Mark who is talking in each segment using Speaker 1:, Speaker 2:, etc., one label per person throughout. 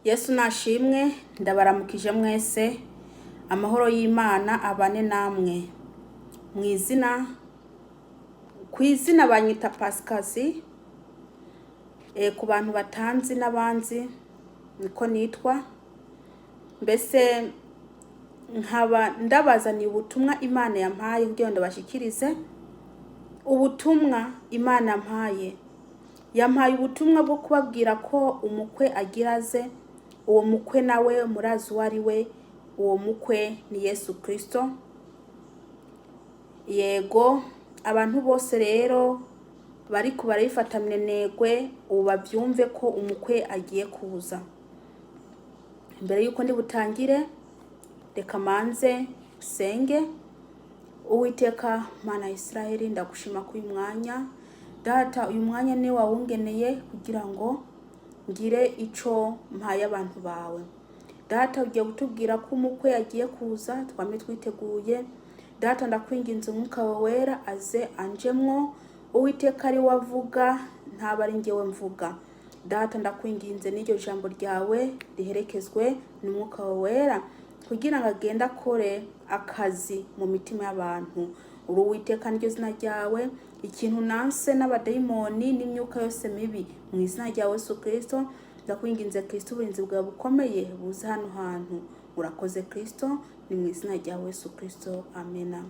Speaker 1: Yesu nashimwe. Ndabaramukije mwese. Amahoro y'Imana abane namwe. Mu izina, ku izina banyita Pasikazi. Ku bantu batanzi n'abanzi niko nitwa. Mbese nkaba ndabazaniye ubutumwa Imana yampaye kugira ngo ndabashyikirize ubutumwa Imana yampaye. Yampaye ubutumwa bwo kubabwira ko umukwe agira aze. Uwo mukwe nawe murazi uwo ari we. Uwo mukwe ni Yesu Kirisito. Yego, abantu bose rero bariko barabifata minenegwe, ubu babyumve ko umukwe agiye kuza. Mbere yuko ndi butangire, reka manze senge. Uwiteka Mana ya Isiraheli, ndagushima ko uyu mwanya, Data, uyu mwanya ni wawungeneye kugira ngo ngire ico mpaye abantu bawe. Data, ugiye kutubwira ko umukwe agiye kuza, twame twiteguye. Data, ndakwinginze, Umwuka wawe Wera aze anjemwo. Uwiteka, ari we avuga, ntaba ari njyewe mvuga. Data, ndakwinginze, n'iryo jambo ryawe riherekezwe n'Umwuka wawe Wera kugira ngo agende akore akazi mu mitima y'abantu. Uri Uwiteka, niryo zina ryawe. Ikintu nanse n'abadayimoni n'imyuka yose mibi, mu izina rya Yesu Kirisito. Ndakwinginze Kirisito, uburinzi bwawe bukomeye buze hano hantu. Urakoze Kirisito, ni mu izina rya Yesu Kirisito, amena.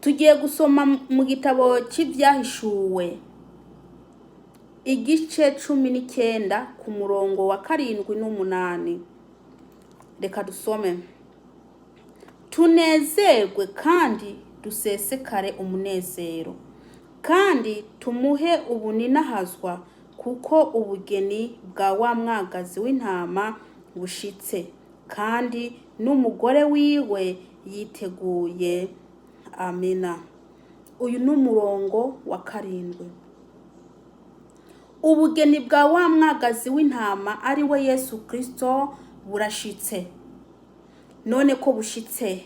Speaker 1: Tugiye gusoma mu gitabo cy'Ibyahishuwe, igice 19, ku murongo wa 7 n'umunani. Reka dusome. Tunezerwe kandi dusesekare umunezero, kandi tumuhe ubuninahazwa, kuko ubugeni bwa wa Mwagazi w'Intama bushitse, kandi n'umugore wiwe yiteguye. Amina. Uyu ni umurongo wa 7. Ubugeni bwa wa Mwagazi w'Intama, ari we Yesu Kirisito, burashitse. None ko bushitse,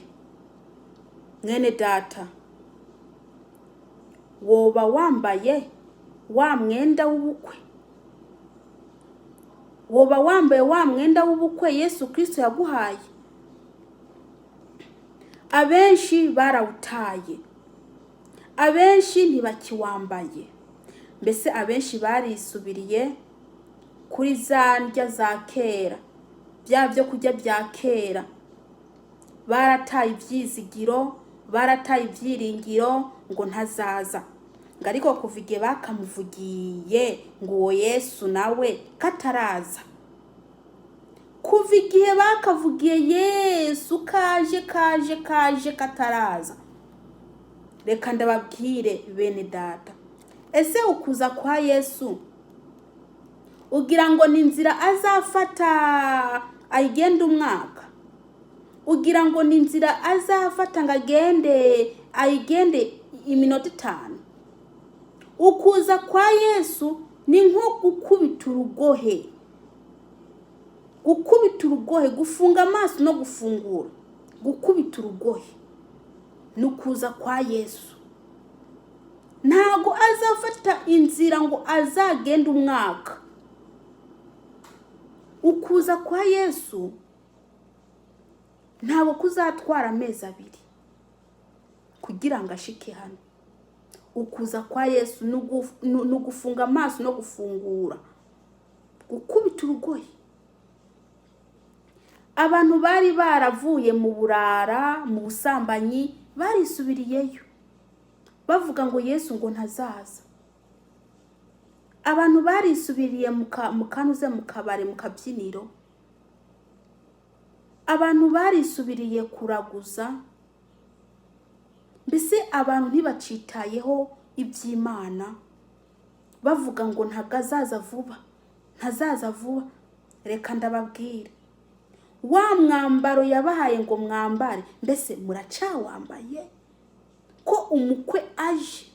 Speaker 1: mwene Data, woba wambaye wa mwenda w'ubukwe? Woba wambaye wa mwenda w'ubukwe Yesu Kirisito yaguhaye? Abenshi barawutaye, abenshi ntibakiwambaye. Mbese abenshi barisubiriye kuri za ndya za kera, bya byo kurya bya kera. Barataye ibyizigiro, barataye ibyiringiro ngo ntazaza, ngo ariko kuva igihe bakamuvugiye ngo uwo Yesu nawe kataraza, kuva igihe bakavugiye Yesu kaje, kaje, kaje, kataraza. Reka ndababwire, bene Data, ese ukuza kwa Yesu ugira ngo ni inzira azafata ayigenda umwaka? Ugira ngo ni inzira azafata ngo agende ayigende iminota 5? Ukuza kwa Yesu ni nko gukubita urugohe, gukubita urugohe, gufunga amaso no gufungura, gukubita urugohe ni ukuza kwa Yesu. Ntabwo azafata inzira ngo azagende umwaka. Ukuza kwa Yesu ntabwo kuzatwara amezi 2 kugira ngo ashike hano. Ukuza kwa Yesu ni ugufunga amaso no gufungura, gukubita urugohe. Abantu bari baravuye mu burara, mu busambanyi, barisubiriyeyo, bavuga ngo Yesu ngo ntazaza. Abantu barisubiriye mu kanuze, mu kabari, mu kabyiniro. Abantu barisubiriye kuraguza. Mbese abantu ntibacitayeho iby'Imana, bavuga ngo ntabwo azaza vuba, ntazaza vuba. Reka ndababwire, wa mwambaro yabahaye ngo mwambare, mbese muracawambaye ko umukwe aje,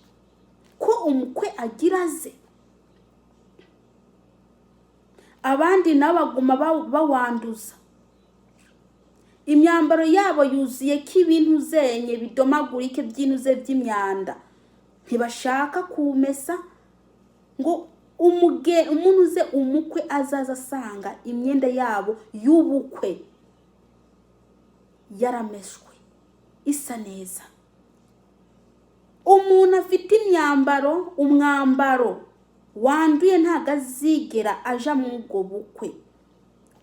Speaker 1: ko umukwe agira aze? Abandi nabo baguma bawanduza imyambaro yabo, yuzuye ko ibintu zenye bidomagurike by'inuze by'imyanda, ntibashaka kumesa ngo Umuntu uze umukwe azaza asanga imyenda yabo y'ubukwe yarameshwe, isa neza. Umuntu afite imyambaro, umwambaro wanduye, ntabwo azigera aja muri ubwo bukwe.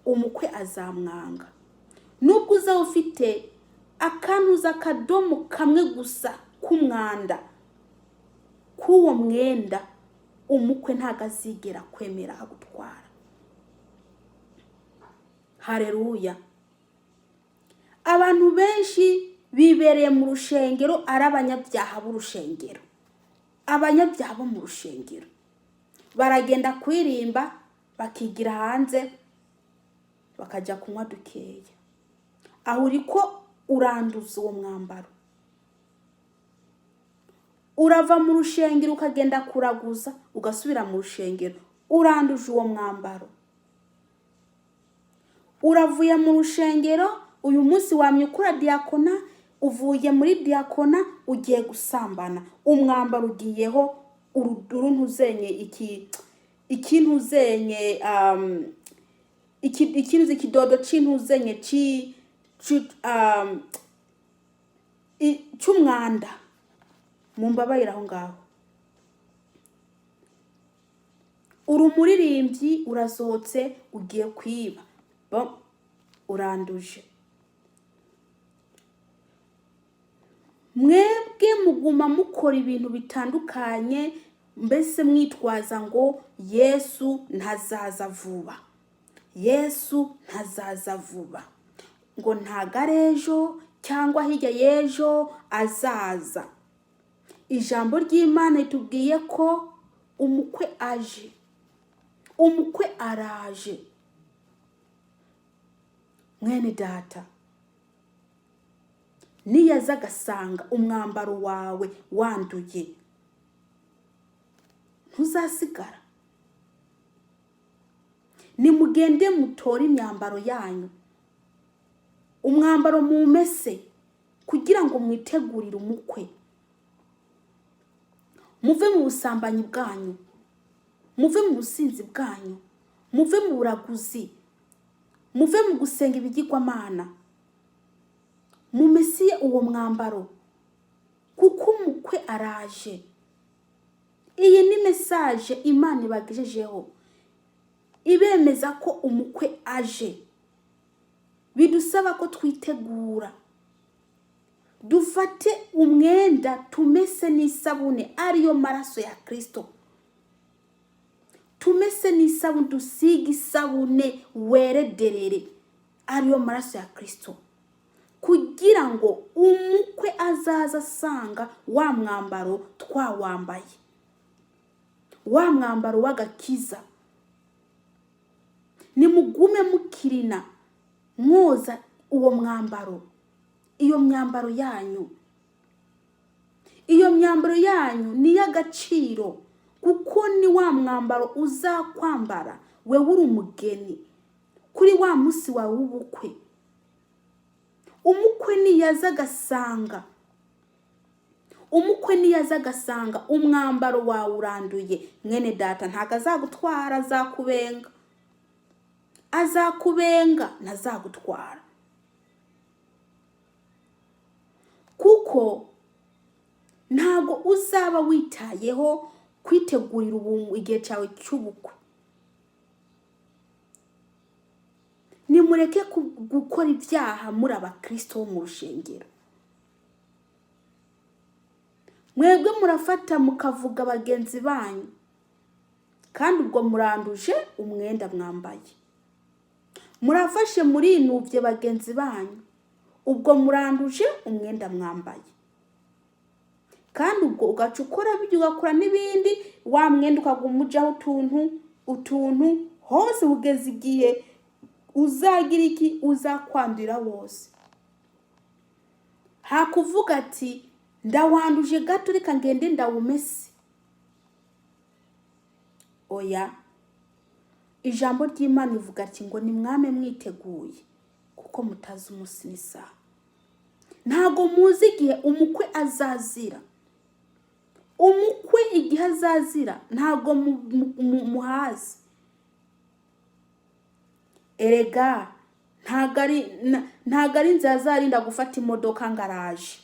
Speaker 1: Umukwe azamwanga. Nubwo uzaba ufite akantuza, akadomo kamwe gusa k'umwanda k'uwo mwenda, umukwe ntabwo azigera kwemera agutwara. Hareruya! Abantu benshi bibereye mu rushengero ari abanyabyaha b'urushengero, abanyabyaha bo mu rushengero. Baragenda kwirimba, bakigira hanze, bakajya kunywa dukeya. Aho uri ko uranduza uwo mwambaro. Urava mu rushengero ukagenda kuraguza, ugasubira mu rushengero, uranduje uwo mwambaro. Uravuye mu rushengero, uyu munsi wamye ukora diyakona, uvuye muri diyakona ugiye gusambana, umwambaro ugiyeho uruntuzenye iki ikintuzenye ikintu, ikidodo c'intuzenye c'umwanda. Mumbabarire aho ngaho. Uri umuririmbyi, urasohotse ugiye kwiba, bo uranduje. Mwebwe muguma mukora ibintu bitandukanye, mbese mwitwaza ngo Yesu ntazaza vuba, Yesu ntazaza vuba, ngo ntago ari ejo cyangwa hirya y'ejo azaza. Ijambo ry'Imana ritubwiye ko umukwe aje, umukwe araje. Mwene data, niyaza agasanga umwambaro wawe wanduye, ntuzasigara. Nimugende mutore imyambaro yanyu, umwambaro mumese kugira ngo mwitegurire umukwe. Muve mu busambanyi bwanyu, muve mu businzi bwanyu, muve mu buraguzi, muve mu gusenga ibigirwamana, mumesiye uwo mwambaro kuko umukwe araje. Iyi ni message Imana ibagejejeho, ibemeza ko umukwe aje. Bidusaba ko twitegura, dufate umwenda tumese n'isabune, ariyo maraso ya Kristo. Tumese n'isabune, dusige isabune werederere, ariyo maraso ya Kristo, kugira ngo umukwe azaza asanga wa mwambaro twawambaye, wa mwambaro w'agakiza. Nimugume mukirina, mwoza uwo mwambaro, iyo myambaro yanyu. Iyo myambaro yanyu ni iy'agaciro, kuko ni wa mwambaro uzakwambara wewe uri umugeni kuri wa munsi wawe w'ubukwe. Umukwe niyaza agasanga, umukwe niyaza agasanga umwambaro wawe uranduye, mwene data, ntabwo azagutwara, azakubenga, azakubenga, ntazagutwara, kuko ntabwo uzaba witayeho kwitegurira ubu igihe cyawe cy'ubukwe. Nimureke gukora ibyaha muri abakristo bo mu rushengero. Mwebwe murafata mukavuga bagenzi banyu, kandi ubwo muranduje umwenda mwambaye. Murafashe murinubye bagenzi banyu, ubwo muranduje umwenda mwambaye. Kandi ubwo ugaca ukora bijya, ugakora n'ibindi, wa mwenda ukaguma ujyaho utuntu utuntu hose, kugeza igihe uzagira iki, uzakwandurira wose. Hakuvuga ati ndawanduje gato, reka ngende ndawumese. Oya, ijambo ry'Imana rivuga ati ngo nimwame mwiteguye, kuko mutazi umunsi n'isaha. Ntabwo muzi igihe umukwe azazira. Umukwe igihe azazira ntabwo muhazi. Erega ntago ari inzira azarinda gufata imodoka ngo araje.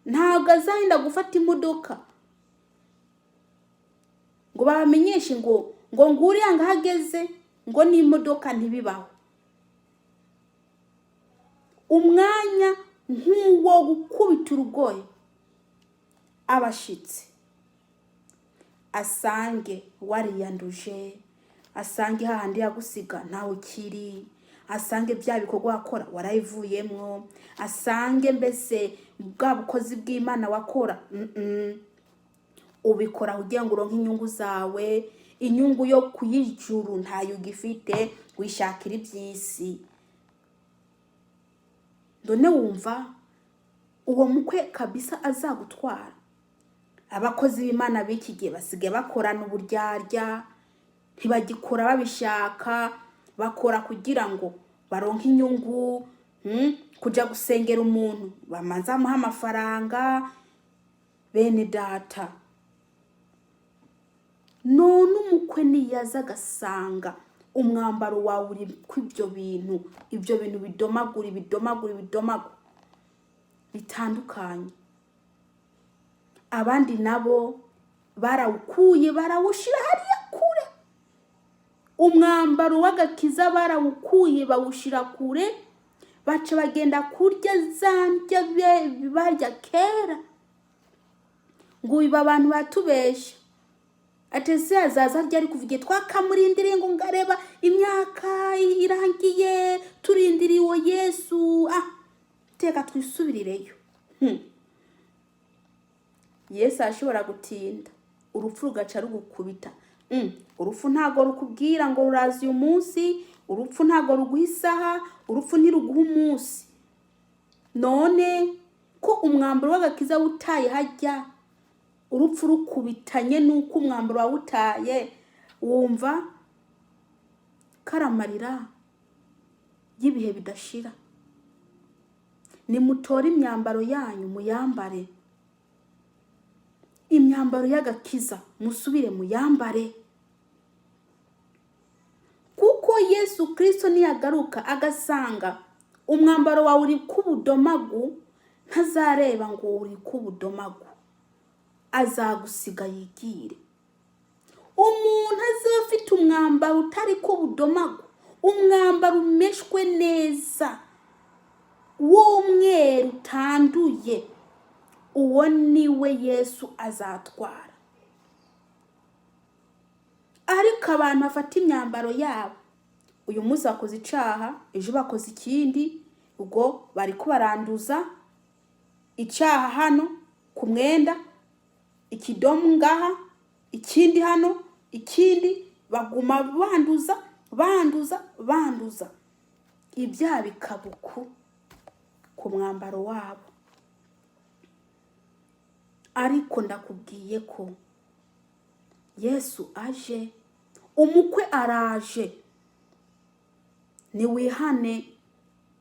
Speaker 1: Ntabwo azarinda gufata imodoka ngo babamenyeshe ngo nguriya ngo aho ageze ngo n'imodoka, ntibibaho. Umwanya nk'uwo gukubita urugohe, abashitsi asange wariyanduje, asange hahandi yagusiga ntawe ukiri, asange bya bikorwa wakora warabivuyemwo, asange mbese bwa bukozi bw'Imana wakora ubikora kugira ngo uronke inyungu zawe. Inyungu yo kuyijuru ntayo ugifite, wishakira iby'isi. None wumva uwo mukwe kabisa azagutwara? Abakozi b'Imana b'iki gihe basigaye bakorana uburyarya, ntibagikora babishaka, bakora kugira ngo baronke inyungu. Kuja gusengera umuntu bamanza amuha amafaranga. Bene data, none umukwe niyaza agasanga umwambaro wawe uri kw'ibyo bintu, ibyo bintu bidomagura, ibidomagura, ibidomagura bitandukanye, abandi nabo barawukuye, barawushira hariya kure. Umwambaro w'agakiza barawukuye, bawushira kure, baca bagenda kurya za ndya barya kera. Ngo ubu abantu batubeshya ati: "Ese azaza ryari?" Kuva igihe twakamurindiriye ngo ngareba imyaka irangiye turindiriye uwo Yesu, ah, teka twisubirireyo. Yesu arashobora gutinda, urupfu rugaca rugukubita. Urupfu ntabwo rukubwira ngo ruraza uyu munsi, urupfu ntabwo ruguha isaha, urupfu ntiruguha umunsi. None ko umwambaro w'agakiza wutaye hajya, urupfu rukubitanye n'uko umwambaro wawutaye, wumva karamarira y'ibihe bidashira. Nimutore imyambaro yanyu muyambare, imyambaro y'agakiza musubire muyambare, kuko Yesu Kirisito niyagaruka agasanga umwambaro wawe uri k'ubudomagu, ntazareba ngo uri k'ubudomagu, azagusiga yigire. Umuntu azaba afite umwambaro utari k'ubudomagu, umwambaro umeshwe neza w'umweru utanduye, uwo niwe Yesu azatwara. Ariko abantu bafata imyambaro yabo, uyu munsi bakoze icaha, ejo bakoze ikindi, ubwo bari kubaranduza icaha hano ku mwenda, ikidomu ngaha, ikindi hano, ikindi, baguma banduza, banduza, banduza, ibyaha bikaba uku ku mwambaro wabo. Ariko ndakubwiye ko Yesu aje, umukwe araje. Niwihane,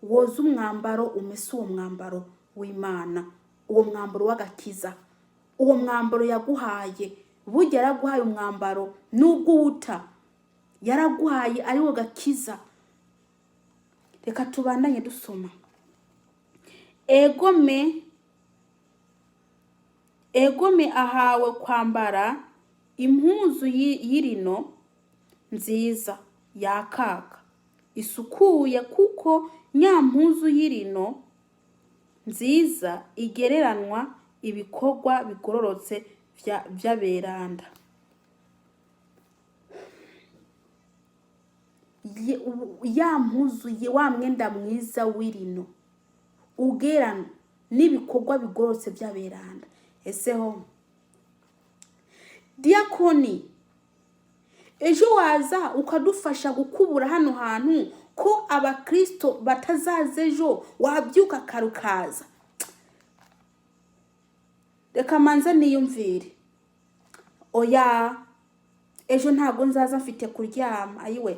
Speaker 1: woze umwambaro, umese uwo mwambaro w'Imana, uwo mwambaro w'agakiza, uwo mwambaro yaguhaye. Burya yaraguhaye umwambaro, nubwo uwuta, yaraguhaye ari wo gakiza. Reka tubandanye dusoma. Egome, egome, ahawe kwambara impuzu y'irino nziza yakaka isukuye, kuko nyampuzu y'irino nziza igereranwa ibikorwa bigororotse vy'aberanda. Ya mpuzu wa mwenda mwiza w'irino ugeranwa n'ibikorwa bigororotse vy'aberanda. Ese ho diyakoni, ejo waza ukadufasha gukubura hano hantu, ko abakristo batazaza ejo? Wabyuka kare ukaza. Reka manze niyumvire. Oya, ejo ntabwo nzaza, mfite kuryama. Ayiwe,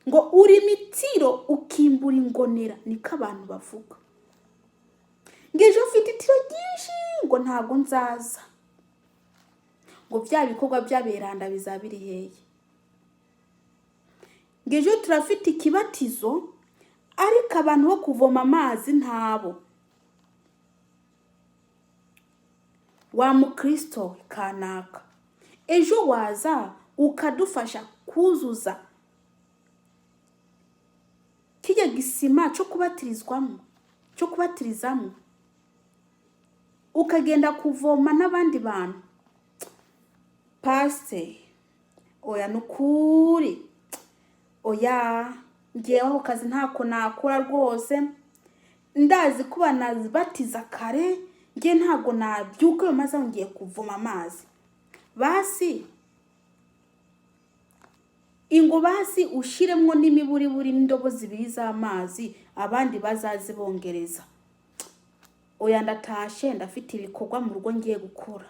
Speaker 1: ngo uri mitiro ukimbura ingonera, niko abantu bavuga. Ngo ejo mfite itiro ryinshi, ngo ntabwo nzaza. Ngo bya bikorwa by'aberanda bizaba biri hehe? Ngo ejo turafite ikibatizo, ariko abantu bo kuvoma amazi ntabo. Wa mukristo kanaka, ejo waza ukadufasha kuzuza kijya gisima cyo kubatirizwamo, cyo kubatirizamo, ukagenda kuvoma n'abandi bantu? Pasiteri, oya, ni ukuri, oya, ngewe ako kazi ntako nakora rwose. Ndazi ko banabatiza kare, nge ntabwo nabyuka iyo maze ngiye kuvoma amazi. Basi ingo, basi ushyiremo n'imiburiburi n'indobo zibiri z'amazi, abandi bazazibongereza. Oya, ndatashe, ndafite ibikorwa mu rugo ngiye gukora.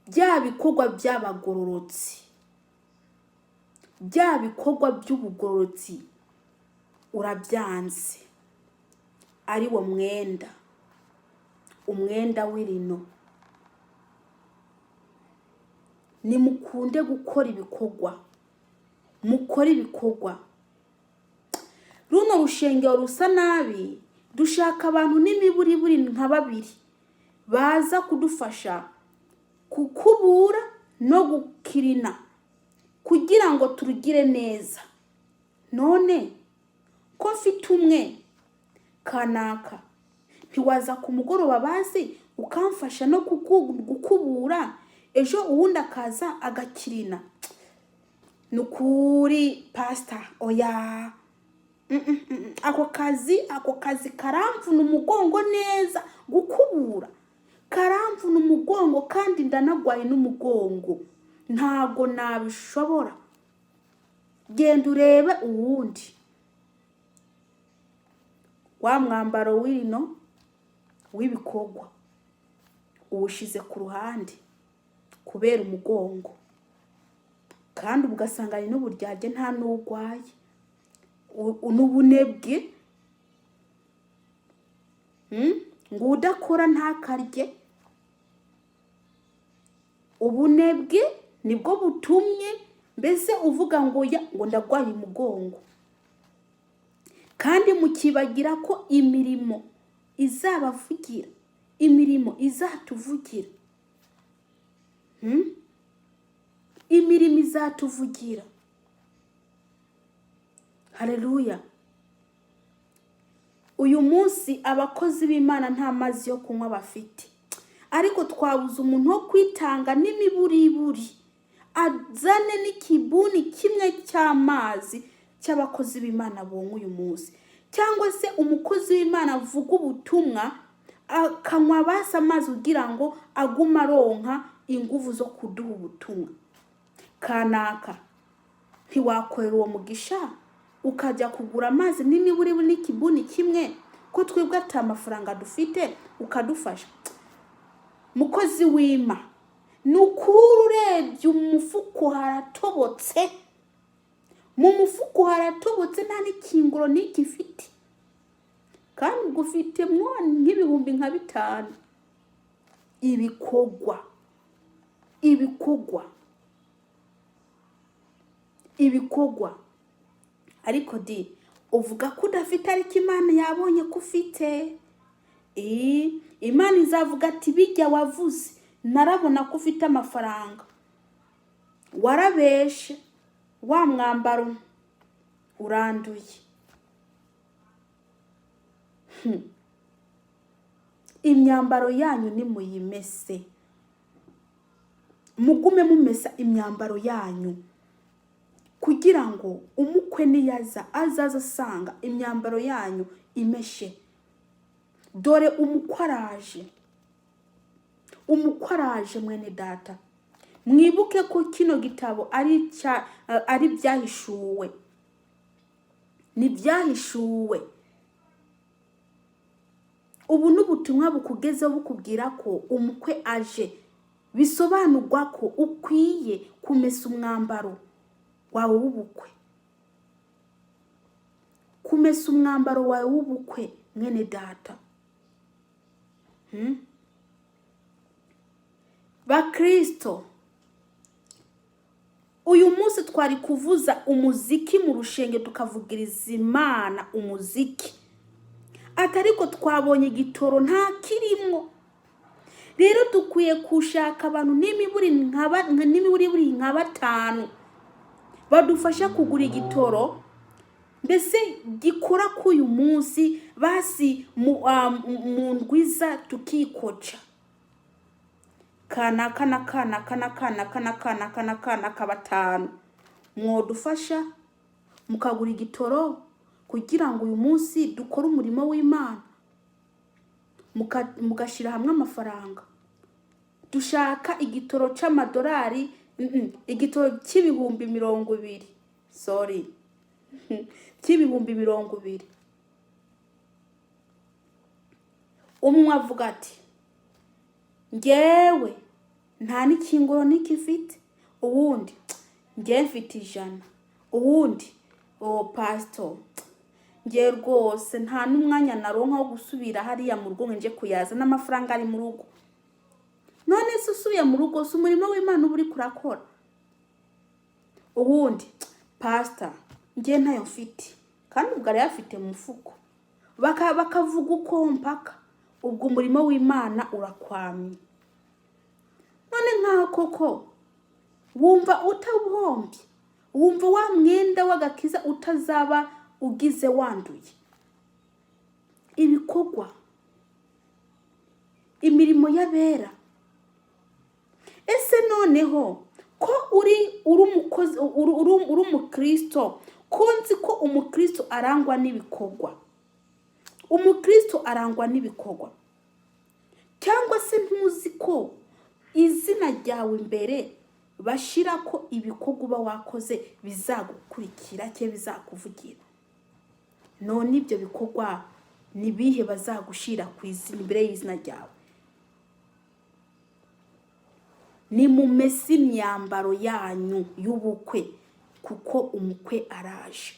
Speaker 1: Bya bikorwa by'abagororotsi, bya bikorwa by'ubugororotsi urabyanze, ari wo mwenda, umwenda w'irino. Nimukunde gukora ibikorwa, mukore ibikorwa. Runo rushengero rusa nabi, dushaka abantu n'imiburiburi nka babiri baza kudufasha kukubura no gukirina kugira ngo turugire neza. None ko mfite umwe kanaka, ntiwaza ku mugoroba bazi ukamfasha no gukubura, ejo uwundi akaza agakirina? Ni ukuri pasita, oya, ako kazi karamvuna umugongo neza. Gukubura karamvuna umugongo, kandi ndanagwaye n'umugongo, ntago nabishobora. Genda urebe uwundi. Wa mwambaro w'ino w'ibikorwa uwushyize ku ruhande kubera umugongo, kandi ugasanga ni n'uburyarya, nta n'urwaye, n'ubunebwe. Ngo udakora ntakarye. Ubunebwe nibwo butumye mbese uvuga ngo ya, ngo ndagwaye umugongo, kandi mukibagira ko imirimo izabavugira, imirimo izatuvugira. Imirimo izatuvugira. Haleluya! Uyu munsi abakozi b'Imana nta mazi yo kunywa bafite, ariko twabuze umuntu wo kwitanga n'imiburiburi azane n'ikibuni kimwe cy'amazi cy'abakozi b'Imana bonywa uyu munsi, cyangwa se umukozi w'Imana avuga ubutumwa akanywa basi amazi kugira ngo agume aronka ingufu zo kuduha ubutumwa. Kanaka, ntiwakorera uwo mugisha ukajya kugura amazi n'imiburiburi n'ikibuni kimwe, ko twebwe ata amafaranga dufite, ukadufasha? Mukozi w'Ima, ni ukuri, urebye umufuko haratobotse, mu mufuko haratobotse, nta n'ikinguro n'iki mfite, kandi ubwo ufite nk'ibihumbi nka 5. Ibikorwa, ibikorwa, ibikorwa. Ariko di uvuga ko udafite, ariko Imana yabonye ko ufite. Imana izavuga ati: "Bijya wavuze narabona ko ufite amafaranga, warabeshe, wa mwambaro uranduye." Imyambaro yanyu nimuyimese, mugume mumesa imyambaro yanyu kugira ngo umukwe niyaza azaza asanga imyambaro yanyu imeshe. Dore umukwe araje, umukwe araje. Mwene data, mwibuke ko kino gitabo ari byahishuwe, ni byahishuwe. Ubu ni ubutumwa bukugezeho bukubwira ko umukwe aje, bisobanurwa ko ukwiye kumesa umwambaro wawe w'ubukwe, kumesa umwambaro wawe w'ubukwe. Mwene data, Bakristo, uyu munsi twari kuvuza umuziki mu rushenge, tukavugiriza Imana umuziki, ati ariko twabonye igitoro nta kirimwo. Rero dukwiye gushaka abantu n'imiburiburi nka batanu badufasha kugura igitoro, mbese gikora k'uyu munsi, basi mu ndwiza tukikoca kanaka na kanaka na kanaka na kanaka na kanaka batanu. Mwodufasha mukagura igitoro kugira ngo uyu munsi dukore umurimo w'Imana, mugashyira hamwe amafaranga. Dushaka igitoro c'amadolari, igitoro cy'ibihumbi 20, sorry, cy'ibihumbi 20. Umwe avuga ati: "Ngewe nta n'ikinguro n'iki mfite." Uwundi: "Ngewe mfite 100." Uwundi: "Oh pastor, ngewe rwose nta n'umwanya naronka wo gusubira hariya mu rugo ngo nje kuyaza, n'amafaranga ari mu rugo." None se usubiye mu rugo, si umurimo w'Imana uba uriko urakora? Uwundi: "Pastor, ngewe ntayo mfite." Kandi ubwo arayafite mu mufuko. Bakavuga uko mpaka ubwo umurimo w'Imana urakwamye. None nkaho koko wumva utawuhombye, wumva wa mwenda w'agakiza utazaba ugize wanduye? Ibikorwa, imirimo y'abera. Ese noneho ko uri umukozi, uri umukristo, ko nzi ko umukristo arangwa n'ibikorwa, umukristo arangwa n'ibikorwa, cyangwa se ntuzi ko izina ryawe imbere bashira ko ibikorwa uba wakoze bizagukurikira cyangwa bizakuvugira? None ibyo bikorwa ni bihe bazagushira ku izina, imbere y'izina ryawe? Nimumese imyambaro yanyu y'ubukwe, kuko umukwe araje.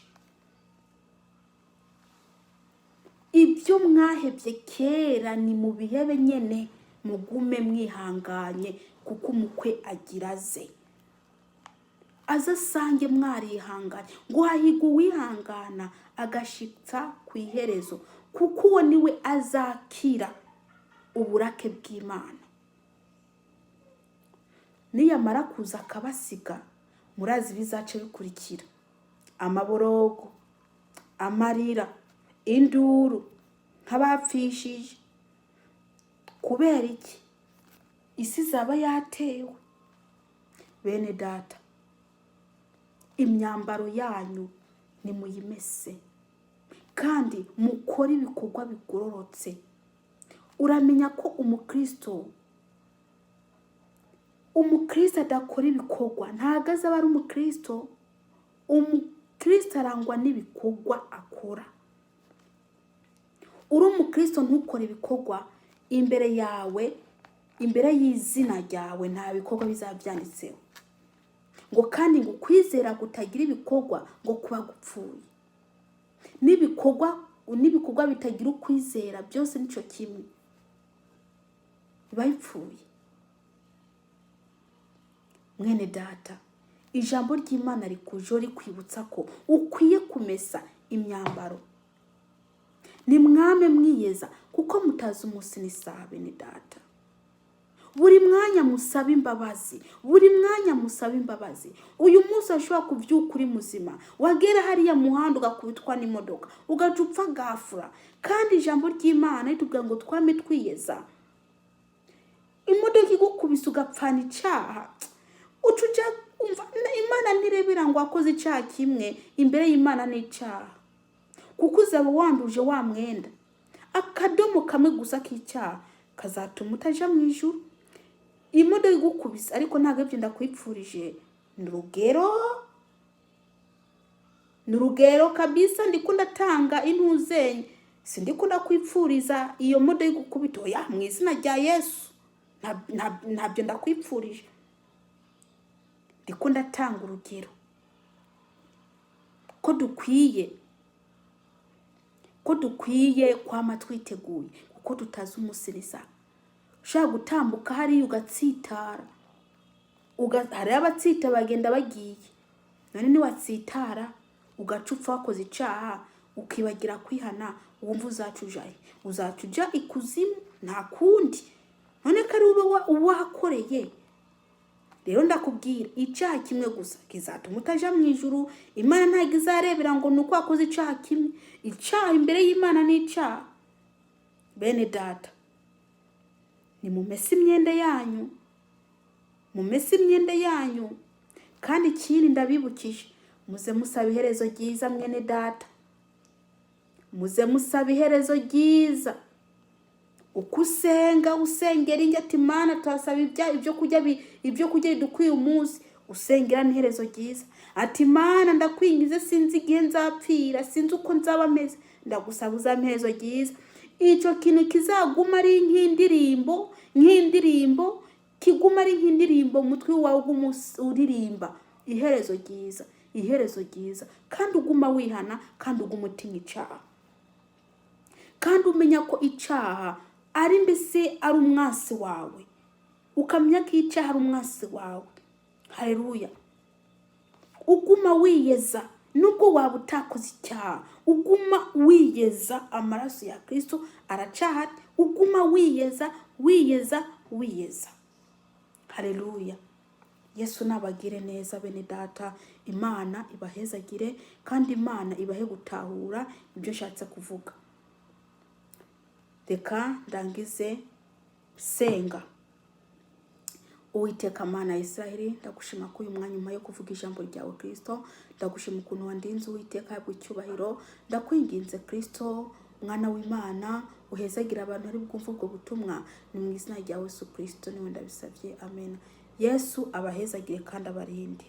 Speaker 1: Ibyo mwahebye kera ni mu bihebe nyene, mugume mwihanganye, kuko umukwe agira aze, aze asange mwarihanganye. Ngo hahigwa uwihangana agashitsa ku iherezo, kuko uwo niwe azakira uburake bw'Imana. Niyamara kuza akabasiga, murazi bizace bikurikira: amaborogo, amarira, induru nk'abapfishije. Kubera iki? Isi izaba yatewe. Bene data, imyambaro yanyu nimuyimese kandi mukore ibikorwa bigororotse. Uramenya ko umukristo adakora ibikorwa ntabwo azaba ari umukristo. Umukristo arangwa n'ibikorwa akora. Uri umukristo ntukore ibikorwa, imbere yawe, imbere y'izina ryawe nta bikorwa bizaba byanditseho. Ngo kandi ngo ukwizera kutagira ibikorwa ngo kuba gupfuye. N'ibikorwa bitagira ukwizera byose nico kimwe, biba bipfuye. Mwene data, ijambo ry'Imana rikujeho rikwibutsa ko ukwiye kumesa imyambaro. Ni mwame mwiyeza, kuko mutazi umunsi n'isaha. Bene data, buri mwanya musaba imbabazi, buri mwanya musaba imbabazi. Uyu munsi washobora kubyuka uri muzima, wagera hariya muhanda ugakubitwa n'imodoka, ugaca upfa gafura. Kandi ijambo ry'Imana ritubwira ngo twame twiyeza. Imodoka igukubise ugapfana icaha, uca uja umva Imana ntirebera ngo wakoze icaha kimwe. Imbere y'Imana ni icaha, kuko uzaba wanduje wa mwenda. Akadomo kamwe gusa k'icyaha kazatuma utaja mu ijuru. Imodoka igukubise, ariko ntabwo ibyo ndakwipfurije, ni urugero, ni urugero kabisa ndiko ndatanga intuzenye. Sindiko ndakwipfuriza iyo modoka igukubita, oya, mu izina rya Yesu, ntabyo ndakwipfurije. Ndiko ndatanga urugero ko dukwiye Ko dukwiye kwama twiteguye, kuko tutazi umunsi n'isaha. Ushobora gutambuka hariya ugatsitara. Hariho abatsita bagenda bagiye. None niwatsitara ugaca upfa wakoze icaha, ukibagira kwihana, wumva uzaca ujahe? Uzaca uja ikuzimu, nta kundi. None ko ari ube wahakoreye. Rero ndakubwira, icyaha kimwe gusa kizatuma utaja mu ijuru. Imana ntabwo izarebera ngo ni uko wakoze icyaha kimwe. Icyaha imbere y'Imana ni icyaha. Bene data, nimumese imyenda yanyu, mumese imyenda yanyu. Kandi ikindi ndabibukije, muze musaba iherezo ryiza. Mwene data, muze musaba iherezo ryiza. Uko usenga, usengera injya ati: "Mana, turasaba ibyo kurya bidukwiye umunsi." Usengera n'iherezo ryiza, ati: "Mana, ndakwingize, sinzi igihe nzapfira, sinzi uko nzaba meze, ndagusaba uzampe iherezo ryiza." Icyo kintu kizaguma ari nk'indirimbo, kiguma ari nk'indirimbo mu mutwe wawe, uguma uririmba iherezo ryiza, iherezo ryiza, kandi uguma wihana, kandi uguma utinya icyaha, kandi umenya ko icyaha ari mbese ari umwansi wawe, ukamenya ko icyaha ari umwansi wawe. Hareruya! Uguma wiyeza, nubwo waba utakoze icyaha, uguma wiyeza. Amaraso ya Kristo aracahari. Uguma wiyeza, wiyeza, wiyeza. Hareruya! Yesu nabagire neza, bene data. Imana ibahezagire, kandi Imana ibahe gutahura ibyo nshatse kuvuga. Reka ndangize senga. Uwiteka Mana ya Israheli, ndagushima ko uyu mwanya nyuma yo kuvuga ijambo ryawe. Kristo, ndagushima ukuntu wandinze. Uwiteka, habwa icyubahiro. Ndakwinginze Kristo, mwana w'Imana, uhezagira abantu ari bwumve ubwo butumwa. Ni mu izina rya Yesu Kristo niwe ndabisabye, amen. Yesu abahezagire kandi abarinde.